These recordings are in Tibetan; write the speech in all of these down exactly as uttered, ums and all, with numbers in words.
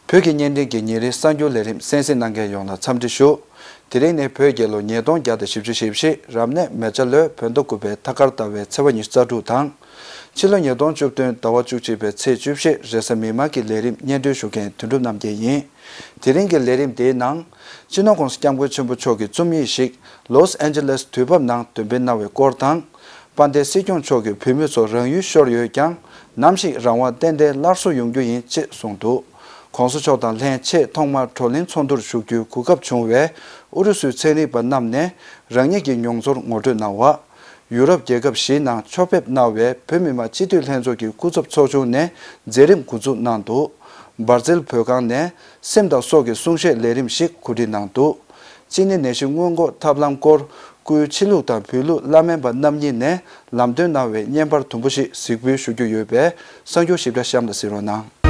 བོད་ཀྱི་བརྙན་འཕྲིན་གྱི་ཉིན་རེའི་གསར་འགྱུར་ལས་རིམ་གསན་གཟིགས་གནང་མཁན་ཡོངས་ལ་འཚམས་འདྲི་ཞུ། དེ་རིང་ནི་བོད་རྒྱལ་ལོ་ཉིས་སྟོང་བརྒྱ་དང་བཞི་བཅུ་ཞེ་བཞི། རབ་གནས་མེ་བྱ་ལོའི་བོད་ཟླ་དགུ་པའི་ཐ་སྐར་ཟླ་བའི་ཚེས་པ་ཉི་ཤུ་རྩ་དྲུག་དང་། ཕྱི་ལོ་ཉིས་སྟོང་བཅུ་བདུན་ཟླ་བ་བཅུ་གཅིག་པའི་ཚེས་བཅུ་བཞི། རེས་གཟའ་མིག་དམར་གྱི་ལས་རིམ་སྙན་སྒྲོན་ཞུ་མཁན་དོན་གྲུབ་རྣམ་རྒྱལ་ཡིན། དེ་རིང་གི་ལས་རིམ་དེའི་ནང་། སྤྱི་ནོར་༸གོང་ས་༸སྐྱབས་མགོན་ཆེན་པོ་མཆོག་གི་རྩོམ་ཡིག་ཞིག་ལོས་ཨན་ཇེ་ལེས་དུས་བབ་ནང་འདོན་སྤེལ་གནང་བའི་སྐོར་དང་། དཔལ་ལྡན་སྲིད་སྐྱོང་མཆོག་གིས་བོད་མི་ཚོ་རང་ཡུལ་ཤོར་ཡོད་ཀྱང་། ནམ་ཞིག་རང་དབང་ཏན་ཏན་སླར་གསོ་ཡོང་རྒྱུ་ཡིན་ཅེས་གསུངས་འདུག༸གོང་ས་མཆོག་དང་ལྷན་ཆེས་ཐོག་མར་བགྲོ་གླེང་ཚོགས་འདུར་ཞུགས་རྒྱུའི་གོ་སྐབས་བྱུང་བས། ཨུ་རུ་སུའི་ཚན་རིག་པ་རྣམས་ནས་རང་ཉིད་ཀྱི་མྱོང་ཚོར་ངོ་སྤྲོད་གནང་བ། ཡུ་རོབ་རྒྱལ་ཁབ་བཞིའི་ནང་ཕྱོགས་ཕེབས་གནང་བའི་བོད་མི་མང་སྤྱི་འཐུས་ལྷན་ཚོགས་ཀྱི་སྐུ་ཚབ་ཚོགས་ཆུང་ནས་མཛད་རིམ་འགོ་འཛུགས་གནང་འདུག་འབར་རྩེལ་བོད་ཁང་ནས་སེམས་དང་སྲོག་གི་གསུང་བཤད་ལས་རིམ་ཞིག་གོ་སྒྲིག་གནང་འདུག་སྤྱི་ནད་ནད་གཞི་སྔོན་འགོག་ཐབས་ལམ་སྐོར། སྐུའི་ཕྱི་ལུགས་དང་བོད་ལུགས་བླ་སྨན་པ་རྣམ་གཉིས་ནས་ལམ་སྟོན་གནང་བའི་བརྙན་པར་དུམ་བུ་ཞིག་གཟིགས་འབུལ་ཞུ་རྒྱུ་ཡོད་པས། གསར་འགྱུར་ཞིབ་ཕྲ་གཤམ་ལ་གཟིགས་རོགས་གནང་།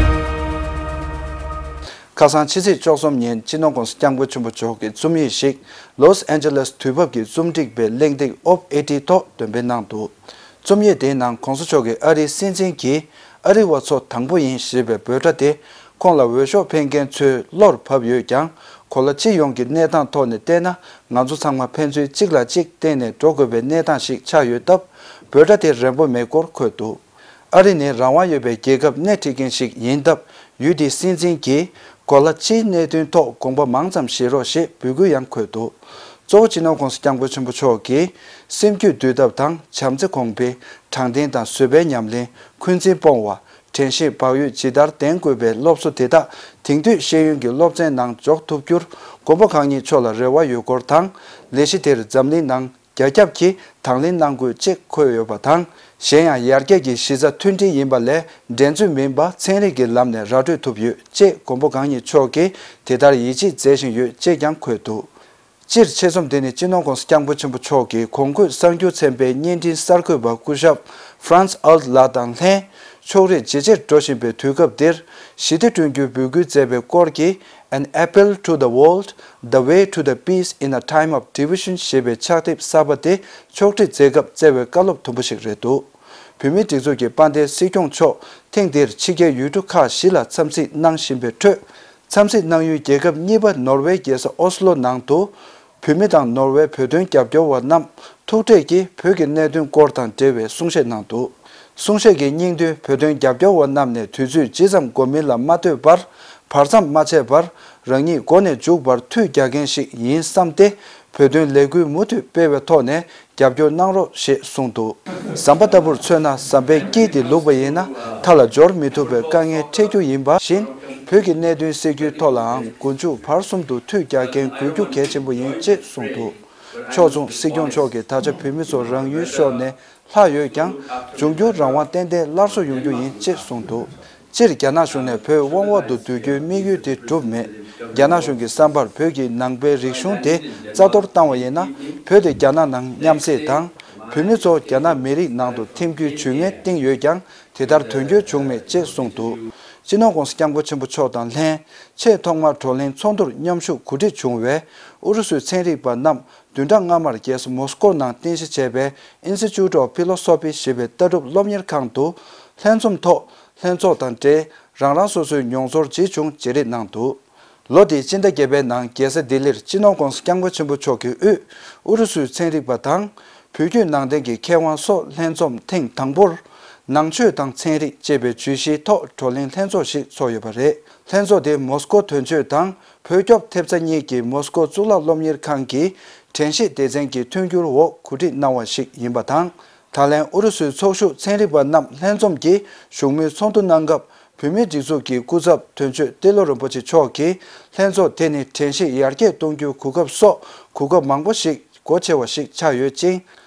ཁ་སང་ཕྱི་ཚེས་བཅུ་གསུམ་ཉིན་སྤྱི་ནོར་༸གོང་ས་༸སྐྱབས་མགོན་ཆེན་པོ་མཆོག་གི་རྩོམ་ཡིག་ཞིག་ལོས་ཨན་ཇེ་ལེས་དུས་བབ་ཀྱི་རྩོམ་སྒྲིག་པའི་གླེང་སྟེགས་ཨོབ་ཨེ་ཊི་ཐོག་འདོན་སྤེལ་གནང་འདུག་རྩོམ་ཡིག་དེའི་ནང་༸གོང་ས་མཆོག་གིས་ཨ་རིའི་སྲིད་འཛིན་གྱིས་ཨ་རི་བ་ཚོ་དང་པོ་ཡིན་ཞེས་པའི་འབོད་སྒྲ་དེ། ཁོང་ལ་འོས་ཤོག་འཕེན་མཁན་ཚོའི་བློར་བབས་ཡོད་ཀྱང་། གོ་ལ་སྤྱི་ཡོངས་ཀྱི་གནས་སྟངས་ཐོག་ནས་བལྟས་ན། ང་ཚོ་ཚང་མ་ཕན་ཚུན་གཅིག་ལ་གཅིག་བརྟེན་ནས་འགྲོ་དགོས་པའི་གནས་སྟངས་ཤིག་ཆགས་ཡོད་སྟབས། འབོད་སྒྲ་དེ་རན་པོ་མེད་སྐོར་འཁོད་འདུག་ཨ་རི་ནི་རང་དབང་ཡོད་པའི་རྒྱལ་ཁབ་སྣེ་ཁྲིད་མཁན་ཞིག་ཡིན་སྟབས། ཡུལ་དེའི་སྲིད་འཛིན་གྱིས་གོ་ལ་སྤྱིའི་གནད་དོན་ཐོག་དགོངས་པ་མང་ཙམ་བཞེས་རོགས་ཞེས་འབོད་སྐུལ་ཡང་འཁོད་འདུག་གཙོ་བོ་སྤྱི་ནོར་༸གོང་ས་༸སྐྱབས་མགོན་ཆེན་པོ་མཆོག་གིས་སེམས་རྒྱུད་འདུལ་ཐབས་དང་། བྱམས་བརྩེ་གོང་འཕེལ། དྲང་བདེན་དང་བཟོད་པའི་ཉམས་ལེན། འཁོན་འཛིན་སྤོང་བ། དྲན་ཤེས་བག་ཡོད་ཇི་ལྟར་ལྡན་དགོས་པའི་སློབ་གསོ་དེ་དག་དེང་དུས་ཤེས་ཡོན་གྱི་སློབ་ཚན་ནང་འཇོག་ཐུབ་རྒྱུར་མགོན་པོ་གང་ཉིད་མཆོག་ལ་རེ་བ་ཡོད་སྐོར་དང་། ལས་གཞི་དེར་འཛམ་གླིང་ནང་རྒྱ་ཁྱབ་ཀྱིས་དང་ལེན་གནང་དགོས་ཅེས་འཁོད་ཡོད་པ་དང་། གཞན་ཡང་ཡར་རྒྱས་ཀྱི་གཞི་རྩ་མཐུན་སྒྲིལ་ཡིན་པ་ལས་འགྲན་རྩོད་མིན་པ་ཚན་རིག་གི་ལམ་ནས་ར་སྤྲོད་ཐུབ་ཡོད་ཅེས་མགོན་པོ་གང་ཉིད་མཆོག་གིས་དེ་ལྟར་ཡིད་ཆེས་མཛད་བཞིན་ཡོད་ཅེས་ཀྱང་འཁོད་འདུག་སྤྱིར་ཆེད་རྩོམ་འདི་ནི་སྤྱི་ནོར་༸གོང་ས་༸སྐྱབས་མགོན་ཆེན་པོ་མཆོག་གིས་གོང་འཁོད་གསར་འགྱུར་ཚན་པའི་བརྙན་འཕྲིན་གསར་འགོད་པ་སྐུ་ཞབས་Franz Alt ལགས་དང་ལྷན། ཕྱོགས་རིས་ཇེ་ཆེར་འགྲོ་བཞིན་པའི་དུས་སྐབས་འདིར་ཞི་བདེ་བསྐྲུན་རྒྱུའི་འབོད་སྐུལ་མཛད་པའི་སྐོར་གྱི། An Appeal to the World, The Way to the Peace in a Time of Division ཞེས་པའི་ཕྱག་དེབ་གསར་པ་དེ་ཕྱོགས་སྒྲིག་མཛད་སྐབས་བསྩལ་བའི་བཀའ་སློབ་དུམ་བུ་ཞིག་རེད་འདུག་བོད་མིའི་སྒྲིག་འཛུགས་ཀྱི་དཔལ་ལྡན་སྲིད་སྐྱོང་མཆོག་ཐེངས་འདིར་ཕྱི་རྒྱལ་ཡུལ་གྲུ་ཁག་བཞི་ལ་འཚམས་གཟིགས་གནང་བཞིན་པའི་ཁྲོད། འཚམས་གཟིགས་གནང་ཡུལ་རྒྱལ་ཁབ་གཉིས་པ་ནོར་ཝེ་རྒྱལ་ས་ཨོ་སི་ལོ་ནང་དུ། བོད་མི་དང་ནོར་ཝེ་བོད་དོན་རྒྱབ་སྐྱོར་བ་རྣམས་ཐུག་འཕྲད་ཀྱིས་བོད་ཀྱི་གནད་དོན་སྐོར་དང་འབྲེལ་བའི་གསུང་བཤད་གནང་འདུག་གསུང་བཤད་ཀྱི་སྙིང་དོན། བོད་དོན་རྒྱབ་སྐྱོར་བ་རྣམས་ནས་དུས་ཚོད་ཇི་ཙམ་འགོར་མིན་ལ་མ་ལྟོས་པར། བར་མཚམས་མ་ཆད་པར་རང་ཉིད་འགོ་ནས་མཇུག་བར་མཐུད་རྒྱག་མཁན་ཞིག་ཡིན་བསམ་སྟེ། བོད་དོན་ལས་འགུལ་མུ་མཐུད་སྤེལ་བའི་ཐོག་ནས། རྒྱབ་སྐྱོར་གནང་རོགས་ཞེས་གསུངས་འདུག་ཟམ་པ་ལྟ་བུར་མཚོན་ན། ཟམ་པའི་དཀྱིལ་དེ་ལུག་པ་ཡིན་ན། མཐའ་ལ་འབྱོར་མི་ཐུབ་པའི་དཀའ་ངལ་འཕྲད་རྒྱུ་ཡིན་པ་བཞིན། བོད་ཀྱི་གནད་དོན་སེལ་རྒྱུའི་ཐོག་ལའང་མགོ་མཇུག་བར་གསུམ་དུ་མཐུད་རྒྱག་མཁན་དགོས་རྒྱུ་གལ་ཆེན་པོ་ཡིན་ཅེས་གསུངས་འདུག་ཕྱོགས་མཚུངས། སྲིད་སྐྱོང་མཆོག་གིས་ད་ཆ་བོད་མི་ཚོ་རང་ཡུལ་ཤོར་ནས་ལྷག་ཡོད་ཀྱང་། འབྱུང་འགྱུར་རང་དབང་ཏན་ཏན་སླར་གསོ་ཡོང་རྒྱུ་ཡིན་ཅེས་གསུངས་འདུག་སྤྱིར་རྒྱ་ནག་གཞུང་ནས་བོད་དབང་འོག་ཏུ་བསྡུ་རྒྱུའི་དམིགས་ཡུལ་དེ་གྲུབ་མེད། རྒྱ་ནག་གཞུང་གི་བསམ་པར་བོད་ཀྱི་ནང་པའི་རིག་གཞུང་དེ་རྩ་གཏོར་བཏང་བ་ཡིན་ན། བོད་དེ་རྒྱ་ནག་ནང་མཉམ་བསྲེས་དང་། བོད་མི་ཚོ་རྒྱ་ནག་མི་རིགས་ནང་དུ་འཐིམ་རྒྱུའི་ཇུས་ངན་བཏིང་ཡོད་ཀྱང་། དེ་ལྟར་དོན་འཁྱོལ་བྱུང་མེད་ཅེས་གསུངས་འདུག་སྤྱི་ནོར་༸གོང་ས་༸སྐྱབས་མགོན་ཆེན་པོ་མཆོག་དང་ལྷན། ཆེས་ཐོག་མར་བགྲོ་གླེང་ཚོགས་འདུར་མཉམ་ཞུགས་གོ་སྒྲིག་བྱུང་བའི་ཨུ་རུ་སུའི་ཚན་རིག་པ་རྣམས། བདུན་ཕྲག་སྔ་མར་རྒྱལ་ས་མོ་སྐོ་ནང་རྟེན་གཞི་བྱས་པའི་Institute of Philosophy ཞེས་པའི་ལྟ་གྲུབ་སློབ་གཉེར་ཁང་དུ། ལྷན་འཛོམས་ཐོག་ལྷན་ཚོགས་དང་འབྲེལ། རང་རང་སོ་སོའི་མྱོང་ཚོར་ཇི་བྱུང་བརྗེ་རེས་གནང་འདུག་ལོ་འདིའི་སྤྱི་ཟླ་བརྒྱད་པའི་ནང་རྒྱལ་ས་ལྡི་ལིར་སྤྱི་ནོར་༸གོང་ས་༸སྐྱབས་མགོན་ཆེན་པོ་མཆོག་གི་དབུས་ཨུ་རུ་སུའི་ཚན་རིག་པ་དང་། བོད་བརྒྱུད་ནང་བསྟན་གྱི་མཁས་དབང་སོགས་ལྷན་འཛོམས་ཐེངས་དང་པོར། ནང་ཆོས་དང་ཚན་རིག་ཅེས་པའི་བརྗོད་གཞིའི་ཐོག་བགྲོ་གླེང་ལྷན་ཚོགས་ཤིག་ཚོགས་ཡོད་པ་རེད། ལྷན་ཚོགས་དེ་མོ་སྐོ་དོན་གཅོད་དང་། བོད་སྐྱོབ་ཐེབས་རྩ་གཉིས་ཀྱི་མོ་སྐོ་གཙུག་ལག་སློབ་གཉེར་ཁང་གི་དྲན་ཤེས་སྡེ་ཚན་གྱི་མཐུན་འགྱུར་འོག་གོ་སྒྲིག་གནང་བ་ཞིག་ཡིན་པ་དང་། ད་ལན་ཨུ་རུ་སུའི་ཚོགས་ཞུགས་ཚན་རིག་པ་རྣམས་ལྷན་འཛོམས་ཀྱིས་བཞུགས་མོལ་ཚོགས་འདུ་གནང་སྐབས། བོད་མིའི་སྒྲིག་འཛུགས་ཀྱི་སྐུ་ཚབ་དོན་གཅོད་ཏེ་ལོ་རིན་པོ་ཆེ་མཆོག་གིས། ལྷན་ཚོགས་དེ་ནི་དྲན་ཤེས་ཡར་རྒྱས་གཏོང་རྒྱུའི་གོ་སྐབས་སོགས་གོ་སྐབས་མང་པོ་ཞིག་སྒོ་ཕྱེ་བ་ཞིག་ཆགས་ཡོད་ཅིང་།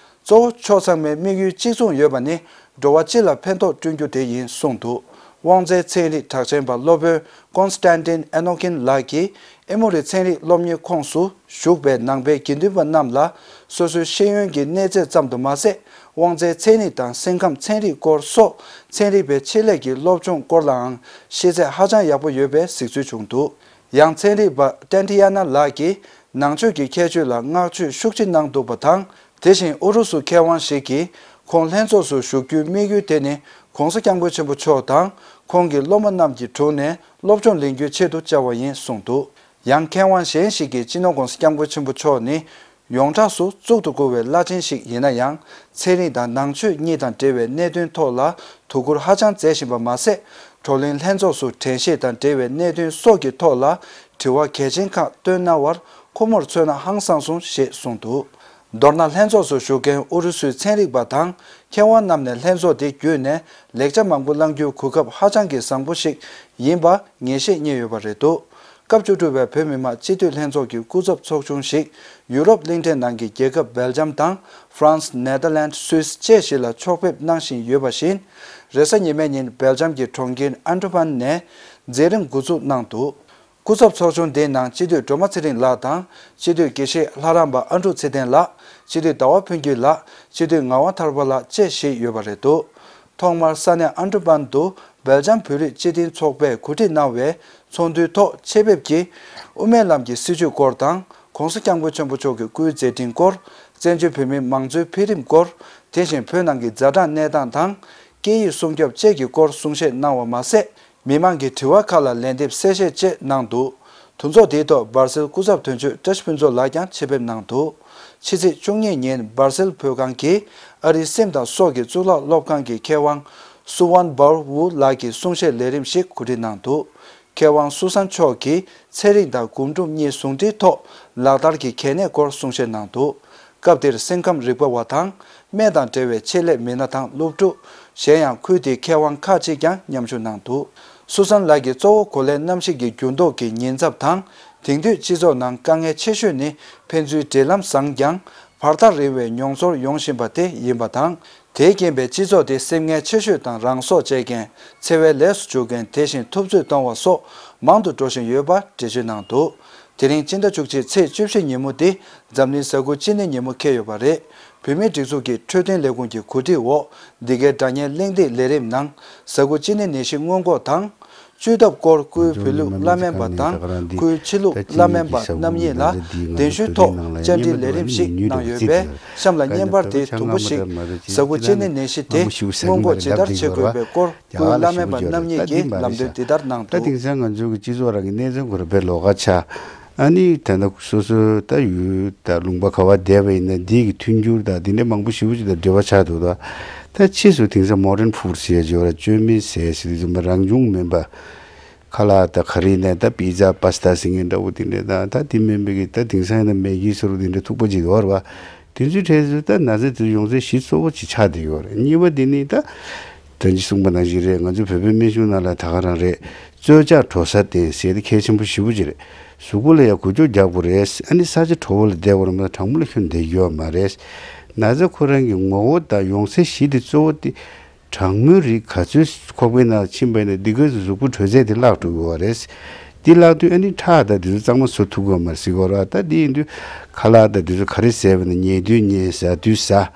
གཙོ་བོ་ཕྱོགས་ཚང་མའི་དམིགས་ཡུལ་གཅིག་མཚུངས་ཡོད་པ་ནི། འགྲོ་བ་སྤྱི་ལ་ཕན་ཐོགས་བསྐྲུན་རྒྱུ་དེ་ཡིན་གསུངས་འདུག་དབང་རྩའི་ཚན་རིག་གྲགས་ཅན་པ་སློབ་དཔོན་Konstantin Enokin ལགས་ཀྱིས། ཨེ་མོ་རི་ཚན་རིག་སློབ་གཉེར་ཁོངས་སུ་བཞུགས་པའི་ནང་པའི་དགེ་འདུན་པ་རྣམས་ལ། སོ་སོའི་ཤེས་ཡོན་གྱི་གནས་ཚད་ཙམ་དུ་མ་ཟད། དབང་རྩའི་ཚན་རིག་དང་སེམས་ཁམས་ཚན་རིག་སྐོར་སོགས། ཚན་རིག་པའི་ཆེད་ལས་ཀྱི་སློབ་སྦྱོང་སྐོར་ལའང་ཤེས་ཚད་ཧ་ཅང་ཡག་པོ་ཡོད་པའི་གཟིགས་ཚུལ་བྱུང་འདུག་ཡང་ཚན་རིག་པ་ཏན་ཏི་ཡ་ན་ལགས་ཀྱིས། ནང་ཆོས་ཀྱི་ཁྱད་ཆོས་ལ་བསྔགས་བརྗོད་ཤུགས་ཆེ་གནང་འདུག་པ་དང་། དེ་བཞིན་ཨུ་རུ་སུ་མཁས་དབང་ཞིག་གིས། ཁོང་ལྷན་ཚོགས་སུ་ཞུགས་རྒྱུའི་དམིགས་ཡུལ་དེ་ནི། ༸གོང་ས་༸སྐྱབས་མགོན་ཆེན་པོ་མཆོག་དང་། ཁོང་གི་སློབ་མ་རྣམས་ཀྱི་དྲུང་ནས། སློབ་སྦྱོང་ལེན་རྒྱུའི་ཆེད་དུ་བཅར་བ་ཡིན་གསུངས་འདུག། ཡང་མཁས་དབང་གཞན་ཞིག་གིས་སྤྱི་ནོར་༸གོང་ས་༸སྐྱབས་མགོན་ཆེན་པོ་མཆོག་ནི་ཡོངས་གྲགས་སུ་གཙུག་ཏུ་བཀུར་བའི་བླ་ཆེན་ཞིག་ཡིན་ན་ཡང་། ཚན་རིག་དང་ནང་ཆོས་གཉིས་དང་འབྲེལ་བའི་གནད་དོན་ཐོག་ལ་དོ་ཁུར་ཧ་ཅང་མཛད་བཞིན་པ་མ་ཟད། བགྲོ་གླེང་ལྷན་ཚོགས་སུ་དྲན་ཤེས་དང་འབྲེལ་བའི་གནད་དོན་སོགས་ཀྱི་ཐོག་ལ་དྲི་བ་གལ་ཆེན་ཁག་བཏོན་གནང་བར་ཁོ་མོར་མཚོན་ན་ཧང་སངས་སོང་ཞེས་གསུངས་འདུག། མདོར་ན། ལྷན་ཚོགས་སུ་ཞུགས་མཁན་ཨུ་རུ་སུའི་ཚན་རིག་པ་དང་མཁས་དབང་རྣམས་ནས་ལྷན་ཚོགས་འདི་བརྒྱུད་ནས་ལེགས་ཆ་མང་པོ་བླང་རྒྱུའི་གོ་སྐབས་ཧ་ཅང་གི་བཟང་པོ་ཞིག་ཡིན་པ་ངེས་ཤེས་རྙེད་ཡོད་པ་རེད་འདུག། སྐབས་བཅུ་དྲུག་པའི་བོད་མི་མང་སྤྱི་འཐུས་ལྷན་ཚོགས་ཀྱི་སྐུ་ཚབ་ཚོགས་ཆུང་ཞིག་ཡུ་རོབ་གླིང་ཕྲན་ནང་གི་རྒྱལ་ཁབ་སྦེལ་ཇམ་དང་ཧྥ་རན་སི། ནེ་དར་ལན། སུད་སི་བཅས་ཤིག་ལ་ཕྱོགས་ཕེབས་གནང་བཞིན་ཡོད་པ་བཞིན། རེས་གཟའ་ཉི་མའི་ཉིན་སྦེལ་ཇམ་གྱི་གྲོང་ཁྱེར་ཨན་ཊི་ཝར་པན་ནས་མཛད་རིམ་འགོ་འཛུགས་གནང་འདུག། སྐུ་ཚབ་ཚོགས་ཆུང་དེའི་ནང་སྤྱི་འཐུས་སྒྲོལ་མ་ཚེ་རིང་ལགས་དང་། སྤྱི་འཐུས་དགེ་བཤེས་ལྷ་རམས་པ་ཨ་འབྲུག་ཚེ་བརྟན་ལགས། སྤྱི་འཐུས་ཟླ་བ་ཕུན་སྐྱིད་ལགས། སྤྱི་འཐུས་ངག་དབང་ཐར་པ་ལགས་བཅས་ཞིག་ཡོད་པ་རེད་འདུག། ཐོག་མར་ས་གནས་ཨན་ཊི་ཝར་པན་དུ་སྦེལ་ཇམ་བོད་རིགས་སྤྱི་མཐུན་ཚོགས་པས་གོ་སྒྲིག་གནང་བའི་ཚོགས་འདུའི་ཐོག་ཆེད་ཕེབས་ཀྱིས་དབུ་མའི་ལམ་གྱི་སྲིད་བྱུས་སྐོར་དང་། ༸གོང་ས་༸སྐྱབས་མགོན་ཆེན་པོ་མཆོག་གི་སྐུའི་མཛད་འཕྲིན་སྐོར། བཙན་བྱོལ་བོད་མིའི་མང་གཙོའི་འཕེལ་རིམ་སྐོར། དེ་བཞིན་བོད་ནང་གི་ཛ་དྲག་གནས་སྟངས་དང་། སྐད་ཡིག་སྲུང་སྐྱོབ་བཅས་ཀྱི་སྐོར་གསུང་བཤད་གནང་བ་མ་ཟད། མི་མང་གི་དྲི་བ་ཁག་ལ་ལན་འདེབས་གསལ་བཤད་བཅས་གནང་འདུག། འདུ་ཚོགས་དེའི་ཐོག་སྦར་སིལ་སྐུ་ཚབ་དོན་གཅོད་བཀྲ་ཤིས་ཕུན་ཚོགས་ལགས་ཀྱང་ཆེད་ཕེབས་གནང་འདུག། ཕྱི་ཚེས་བཅུ་གཉིས་ཉིན་སྦར་སིལ་བོད་ཁང་གི་ཨ་རིའི་སེམས་དང་སྲོག་གི་གཙུག་ལག་སློབ་ཁང་གི་མཁས་དབང་སུ་ཝན་སྦར་ཝུ་ལགས་ཀྱིས་གསུང་བཤད་ལས་རིམ་ཞིག་གོ་སྒྲིག་གནང་འདུག། མཁས་དབང་སུ་སན་མཆོག་གིས་ཚན་རིག་དང་སྒོམ་སྒྲུབ་གཉིས་ཟུང་འབྲེལ་ཐོག་ལག་བསྟར་གྱི་གལ་གནད་སྐོར་གསུང་བཤད་གནང་འདུག། སྐབས་དེར་སེམས་ཁམས་རིག་པ་བ་དང་། སྨན་དང་འབྲེལ་བའི་ཆེད་ལས་མི་སྣ་དང་སློབ་ཕྲུག། གཞན་ཡང་ཁུལ་དེའི་མཁས་དབང་ཁག་ཅིག་ཀྱང་མཉམ་ཞུགས་གནང་འདུག། སུ་སན་ལགས་ཀྱིས་གཙོ་བོ་གོ་ལའི་གནམ་གཤིས་ཀྱི་འགྱུར་ལྡོག་གི་ཉེན་ཚབས་དང་། དེང་དུས་སྤྱི་ཚོགས་ནང་དཀའ་ངལ་ཆེ་ཤོས་ནི་ཕན་ཚུན་འབྲེལ་ལམ་བཟང་ཀྱང་། བར་ཐག་རིང་བའི་མྱོང་ཚོར་ཡོང་བཞིན་པ་དེ་ཡིན་པ་དང་། དེས་རྐྱེན་པས་སྤྱི་ཚོགས་དེ་སེམས་ངལ་ཆེ་ཤོས་དང་རང་སྲོག་བཅད་མཁན། འཚེ་བའི་ལས་སུ་འཇུག་མཁན། དེ་བཞིན་ཐུབ་ཚོད་གཏོང་བ་སོགས་མང་དུ་འགྲོ་བཞིན་ཡོད་པ་འགྲེལ་བརྗོད་གནང་འདུག། དེ་རིང་སྤྱི་ཟླ་བཅུ་གཅིག་ཚེས་བཅུ་བཞི་ཉིན་མོ་འདི་འཛམ་གླིང་གཟའ་འཁོར་སྤྱི་ནད་ཉིན་མོ་འཁེལ་ཡོད་པ་རེད། བོད་མིའི་སྒྲིག་འཛུགས་ཀྱི་འཕྲོད་བསྟེན་ལས་ཁུངས་ཀྱི་གོ་སྒྲིག་འོག་འདི་གའི་སྒྲ་སྙན་གླེང་སྟེགས་ལས་རིམ་ནང་གཟའ་འཁོར་སྤྱི་ནད་ནད་གཞི་སྔོན་འགོག་དང་། བཅོས་ཐབས་སྐོར་སྐུའི་བོད་ལུགས་བླ་སྨན་པ་དང་སྐུའི་ཕྱི་ལུགས་བླ་སྨན་པ་རྣམ་གཉིས་ལ་གདན་ཞུའི་ཐོག་བཅར་འདྲིའི་ལས་རིམ་ཞིག་གནང་ཡོད་པས། གཤམ་ལ་བརྙན་པར་དེའི་དུམ་བུ་ཞིག། གཟའ་འཁོར་སྤྱི་ནད་ནད་གཞི་དེ་སྔོན་འགོག་ཇི་ལྟར་བྱེད་དགོས་པའི་སྐོར་སྐུའི་བླ་སྨན་པ་རྣམ་གཉིས་ཀྱིས་ལམ་སྟོན་འདི་ལྟར་གནང་འདུག། ད་དེང་སང་ང་ཚོ་གི་སྤྱི་ཚོགས་ནང་ལ་ད་དེང་སང་ང་ཚོ་གི་སྤྱི་ཚོགས་རང་གི་གནས་ཚུལ་ཁོ་རང་དཔེ་ལོགས་ཀ་ཆགས། ཨ་ནི་ད་ལྟ་སོ་སོ་ད་ཡུལ་ད་ལུང་པ་ག་བ་བསྡད་པ་ཡིན་ན་འདི་གི་མཐུན་འགྱུར་དང་འདི་འདྲ་མང་པོ་ཞེ་པོ་ཅིག་དང་འབྲེལ་བ་ཆགས་འདུག། ད་ད་ཕྱིས་སུ་དེང་སང་མོ་ཌརན་ཕུཌ་ཟེར་ཡ་ཅིག་ཡོད་ར། བཅོས་མིན་ཟས་ཟེར་དུས་ཙམ་པ་རང་བྱུང་མིན་པ། ཁ་ལག་ད་ག་རེ་ཡིན་ན་ད་པི་ཛ་པཱ་སི་ཏཱ་ཟེར་མཁན་འདྲ་བོ་དེ་འདྲ་དང་། ད་དེ་མིན་པའི་གི་ད་དེང་སང་ཡིན་ན་མེ་གི་ཟེར་བ་དེ་འདྲ་ཐུག་པ་ཅིག་ཡོད་ར་བ། དེ་ཚོའི་གྲས་སུ་ད་ན་ཚ་དེ་ཚོ་ཡོང་སའི་གཞི་གཙོ་བོ་ཅིག་ཆགས་བསྡད་ཡོད་རེད། གཉིས་པ་དེ་ནི་ད་ད་ཅི་གསུངས་པ་ནང་བཞིན་རེད། ང་ཚོ་བོད་པའི་སྨན་གཞུང་ནང་ལ་ད་ག་རང་རེད། རྩོལ་བཅག་དྲོ་ས་བསྟེན་ཟེར་དེ་གལ་ཆེན་པོ་ཞེ་པོ་ཅིག་རེད། གཟུགས་པོ་ལ་ཡང་འགུལ་སྐྱོད་རྒྱག་དགོས་རེད། ཨ་ནི་ས་ཆ་དྲོ་བོ་ལ་བསྡད་དགོས་རེད་མ་གཏོགས་གྲང་མོ་ལ་ཁྱོན་བསྡད་རྒྱུ་ཡོད་མ་རེད། ན་ཚ་ཁོ་རང་གི་ངོ་བོ་དང་ཡོང་སའི་གཞི་དེ་གཙོ་བོ་དེ། གྲང་མོའི་རིགས་ག་ཚོད་ཁོག་པའི་ནང་ཕྱིན་པ་ཡིན་ན་འདི་གའི་གཟུགས་པོ་དྲོད་ཚད་དེ་བརླག་འགྲོ་གི་ཡོད་རེད། འདི་བརླག་དུས་ཨ་ནི་ཁྲག་དང་འདི་ཚོ་གཙང་མ་བཟོ་ཐུབ་ཀྱི་ཡོད་མ་རེད་ཟེར་གྱི་ཡོད་རེད་བ། ད་འདི་ཡིན་དུས་ཁ་ལག་དང་འདི་ཚོ་ག་རེ་ཟས་པ་ན་ཉལ་དུས་ཉལ། ཟ་དུས་ཟ།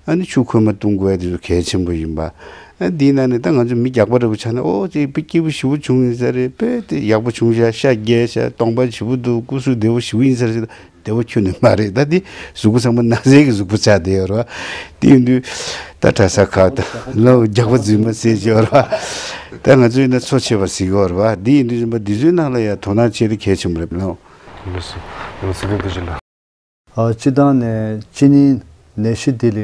ཨ་ནི་ཆུ་ཁོལ་མ་བཏུང་དགོས་ཡ་འདི་ཚོ་གལ་ཆེན་པོ་ཡིན་པ། ཨ་འདིའི་ནང་ནས་ད་ང་ཚོ་མི་རྒྱགས་པ་འདྲ་པོ་ཆགས་ན། ཨོ་ཅིག་དཔེ་སྐྱིད་པོ་ཞེ་པོ་བྱུང་ཡིན་ས་རེད། དཔེ་དེ་ཡག་པོ་བྱུང་ཤག་ཤ་རྒྱས་ཤག་སྟོང་པ་བྱིས་པོ་འདུག་སྐུ་གཟུགས་བདེ་པོ་ཞེ་པོ་ཡིན་ས་རེད་ཟེར། བདེ་པོ་ཁྱོན་ནས་མ་རེད། ད་འདི་གཟུགས་པོ་ཚང་མ་ན་ཚའི་གི་གཟུགས་པོ་ཆགས་བསྡད་ཡོད་རེད་བ། དེ་ཡིན་དུས་ད་གྲྭ་ས་ཁག་དང་ལོ་རྒྱགས་པ་རྫུན་མ་ཟེར་གྱི་ཡོད་རེད་བ། ད་ང་ཚོ་ཡིན་ན་འཚོ་ཆེ་བ་ཟེར་གྱི་ཡོད་རེད་བ། འདི་ཡིན་དུས་རིམ་པ་འདི་ཚོའི་ནང་ལ་ཡང་དོ་སྣང་བྱེད་དེ་གལ་ཆེན་པོ་རེད་ལོ། ལགས་སོ། ལགས་སོ། ཐུགས་རྗེ་ཆེ་ལགས། ཨ་སྤྱི་བཏང་ནས་སྤྱི་ནད་ནད་གཞི་འདི་ལ་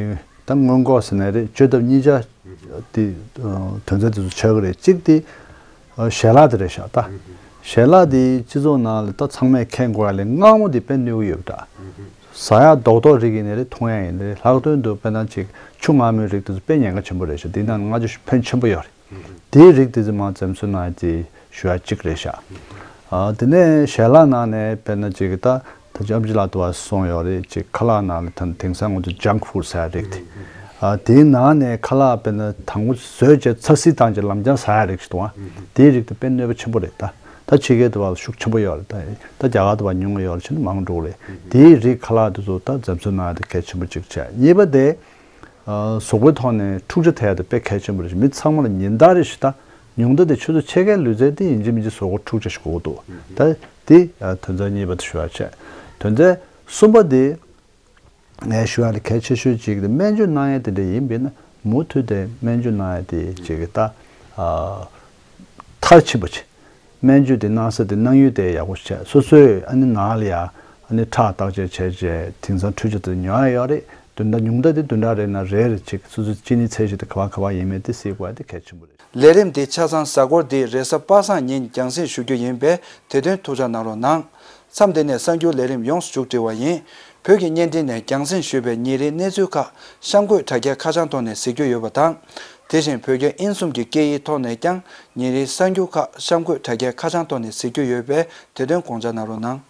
ད་སྔོན་འགོག་ཟེར་ནའི་རེད། བཅོས་ཐབས་གཉིས་ཆ་དེ་ཨ་དོན་ཚན་དེ་ཚོ་ཆགས་ཀྱི་རེད། གཅིག་དེ་ཨ་ཞལ་ལག་དེ་རེད་ཤག་ད། ཞལ་ལག་དེ་སྤྱི་ཚོགས་ནང་ལ་ད་ཚང་མས་མཁྱེན་དགོས་ཡ་ལས་མངར་མོ་དེ་དཔེ་གནོད་ཀྱི་ཡོད་པ་འདྲ། ཟ་ཡ་རྡོག་རྡོག་རིགས་ཡིན་ནའི་རེད། འཐུང་ཡ་ཡིན་ནའི་རེད། ལྷག་དོན་དུ་དཔེར་ན་ཅིག་ཆུ་མངར་མོའི་རིགས་དེ་ཚོ་དཔེ་ཉེན་ཁ་ཆེན་པོ་རེད་ཤག། དེ་ནང་ལྔ་བཅུ་ཕོན་ཆེན་པོ་ཡོད་རེད། དེའི་རིགས་དེ་ཚོ་མར་འཛེམ་ཟོན་གནང་ཡ་དེ་ཞུ་ཡ་གཅིག་རེད་ཤག། ཨ་དེ་ནས་ཞལ་ལག་ནང་ནས་དཔེར་ན་ཅིག་ད་ད་ཅི་ཨམ་ཆི་ལགས་དུ་བ་གསུངས་ཡོད་རེད། ཅིག་ཁ་ལག་ནང་ལ་ད་དེང་སང་ང་ཚོ་ཇངྐ་ཕུཌ་ཟེར་ཡ་རིགས་དེ། ཨ་དེའི་ནང་ནས་ཁ་ལག་དཔེར་ན་དང་པོ་བཟོས་བྱས་ཚ་བསིལ་བཏང་བྱས་ལམ་སང་ཟ་ཡ་རིགས་ཤིག་འདུག་ཨ། དེའི་རིགས་དེ་དཔེ་གནོད་པ་ཆེན་པོ་རེད་ད། ད་ཕྱི་རྒྱལ་དུ་བ་ལ་ཤུགས་ཆེན་པོ་ཡོད་རེད་ད། ད་རྒྱ་གར་དུ་བ་ཉུང་ངུ་ཡོད་རེད། ཕྱིན་ན་མང་འགྲོ་གི་རེད། དེའི་རིགས་ཁ་ལག་དེ་ཚོ་ད་འཛེམ་ཟོན་གནང་ཡ་དེ་གལ་ཆེན་པོ་གཅིག་བྱས། གཉིས་པ་དེ། ཨ་གཟུགས་པོའི་ཐོག་ནས་འཁྲུག་ཆ་ཐེབས་ཡ་དེ་དཔེ་གལ་ཆེན་པོ་རེད། མི་ཚང་མ་ལ་ཉིན་ལྟར་རེ་བཞིན་ད་ཉུང་མཐའ་དེ་ཆུ་ཚོད་ཕྱེད་ཀའི་ལུས་རྩལ་དེ་ཡིན་གཅིག་མིན་གཅིག་གཟུགས་པོ་འཁྲུག་ཆ་ཞིག་དགོས་ཀྱི་འདུག། ད་དེ་ཨ་དོན་ཚན་གཉིས་པ་དེ་ཞུ་ཡ་བྱས། དོན་ཚན་གསུམ་པ་དེ་ངས་ཞུ་ཡ་ལ་གལ་ཆེ་ཤོས་གཅིག་དེ་སྨན་བཅོས་གནང་ཡ་དེ་འདྲ་ཡིན་པས་ན་མུ་མཐུད་དེ་སྨན་བཅོས་གནང་ཡ་དེ་གཅིག་གི་ད་ཨ་མཐར་ཕྱིན་པ་བྱས། སྨན་བཅོས་དེ་གནང་ས་དེ་གནང་ཡུལ་དེ་ཡག་པོ་བྱས། སོ་སོས་ཨ་ནི་ནང་ལ་ཡ་ཨ་ནི་ཁྲག་བརྟག་དཔྱད་བྱས་རྗེས་དེང་སང་འཕྲུལ་ཆས་དེ་ཉོ་ཡ་ཡོད་རེད། བདུན་ཕྲག་ཉུང་མཐའ་དེ་བདུན་ཕྲག་རེ་ནང་རེ་རེ་ཅིག་སོ་སོའི་གཅིན་སྙི་ཚད་གཞི་དེ་ག་པར་ག་པར་ཡིན་མིན་དེ་གཟིགས་དགོས་ཡ་དེ་གལ་ཆེན་པོ་རེད། ལས་རིམ་འདི་ཆ་ཚང་གཟའ་འཁོར་འདིའི་རེས་གཟའ་པ་སངས་ཉིན་རྒྱང་སྲིང་ཞུ་རྒྱུ་ཡིན་པས། དེ་དོན་ཐུགས་འཇགས་གནང་རོགས་གནང་། མཚམས་འདི་ནས་གསར་འགྱུར་ལས་རིམ་ཡོངས་སུ་མཇུག་སྒྲིལ་བ་ཡིན། བོད་ཀྱི་བརྙན་འཕྲིན་ནས་རྒྱང་སྲིང་ཞུས་པའི་ཉིན་རེའི་གནས་ཚུལ་ཁག་གཤམ་འཁོད་དྲ་རྒྱའི་ཁ་བྱང་ཐོག་ནས་གཟིགས་རྒྱུ་ཡོད་པ་དང་། དེ་བཞིན་བོད་རྒྱ་དབྱིན་གསུམ་གྱི་སྐད་ཡིག་ཐོག་ནས་ཀྱང་ཉིན་རེའི་གསར་འགྱུར་ཁག་གཤམ་འཁོད་དྲ་རྒྱའི་ཁ་བྱང་ཐོག་ནས་གཟིགས་རྒྱུ་ཡོད་པས། དེ་དོན་དགོངས་འཇགས་གནང་རོགས་གནང་།